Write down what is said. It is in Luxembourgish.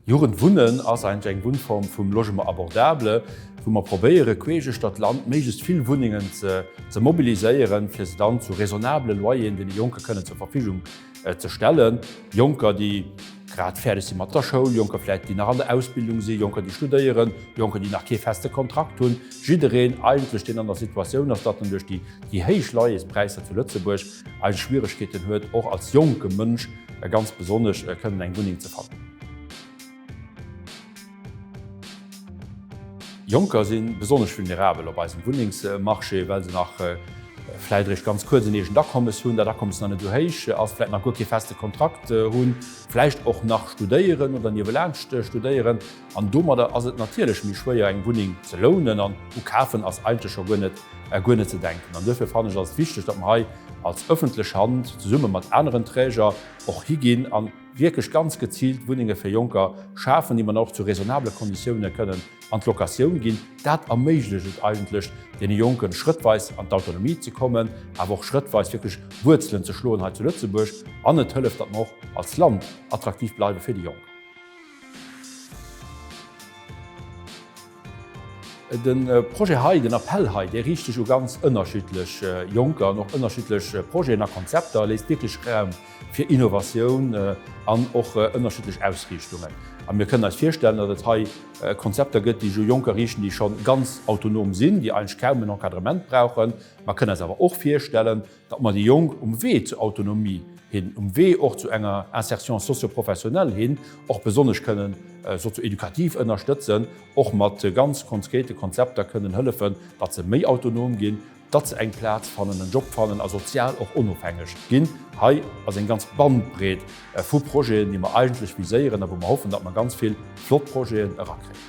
Jugendwunnen ass eigentlech eng Wunnform vum Logement abordable, wou mer probéiere queesch uechter d'Land méiglechst vill Wunnengen ze mobiliséieren, fir se dann zu raisonnabele Loyeren deene Jonke kënnen zur Verfügung ze stellen. Jonker, déi grad fäerdeg si mat der Schoul, Jonker vläicht, déi nach an der Ausbildung sinn, Jonker, déi studéieren, Jonker, déi nach kee feste Kontrakt hunn, jiddereen eigentlech, deen an der Situatioun ass, datt en duerch déi héich Loyerspräisser zu Lëtzebuerg eigentlech Schwieregkeeten huet, och als jonke Mënsch ganz besonnesch kënnen eng Wunneng ze fannen. Jonker si besonnesch vulnerabel op eisem Wunnengsmarché, well se nach vläicht eréischt ganz kuerz en eegent Akommes hunn, dat Akommes nach net esou héich ass, vläicht nach guer kee feste Kontrakt hunn, vläicht och nach studéieren oder niewelaanscht studéieren. An domadder ass et natierlech méi schwéier, eng Wunneng ze lounen an u kafen ass eigentlech scho guer net, guer net ze denken. An duerfir fannen ech, ass et wichteg, datt mer hei als ëffentlech Hand zesumme mat aneren Träger och higinn an, wierklech ganz geziilt Wunnenge fir Jonker schafen, déi mer dann och zu raisonnabele Konditioune kënnen an d'Locatioun ginn. Dat erméiglecht et eigentlech deene Jonken, schrëttweis an d'Autonomie ze kommen, awer och schrëttweis wierklech Wuerzelen ze schloen hei zu Lëtzebuerg. An et hëlleft, datt mer och als Land attraktiv bleiwe fir déi Jonk. De Projet hei, den Appell hei, dee riicht sech u ganz ënnerschiddlech Jonker an och ënnerschiddlech Projeten a Konzepter, léisst wierklech Raum fir Innovatioun an och ënnerschiddlech Ausriichtungen. A mir kënnen eis virstellen, datt et hei Konzepter gëtt, déi sech u Jonker riichten, déi scho ganz autonom sinn, déi eigentlech kaum en Encadrement brauchen. Mer kënnen eis awer och virstellen, datt mer déi Jonk um Wee zur Autonomie hin, um Wee och zu enger Insertion socio-professionnelle hin, och besonnesch kënnen sozio-edukativ ënnerstëtzen, och mat ganz konkrete Konzepter kënnen hëllefen, datt se méi autonom ginn, datt se eng Plaz fannen, en Job fannen a sozial och onofhängeg ginn. Hei ass eng ganz Bandbreet vu Projeten, déi mer eigentlech viséieren a wou mer hoffen, datt mer ganz vill flott Projeten erakréien.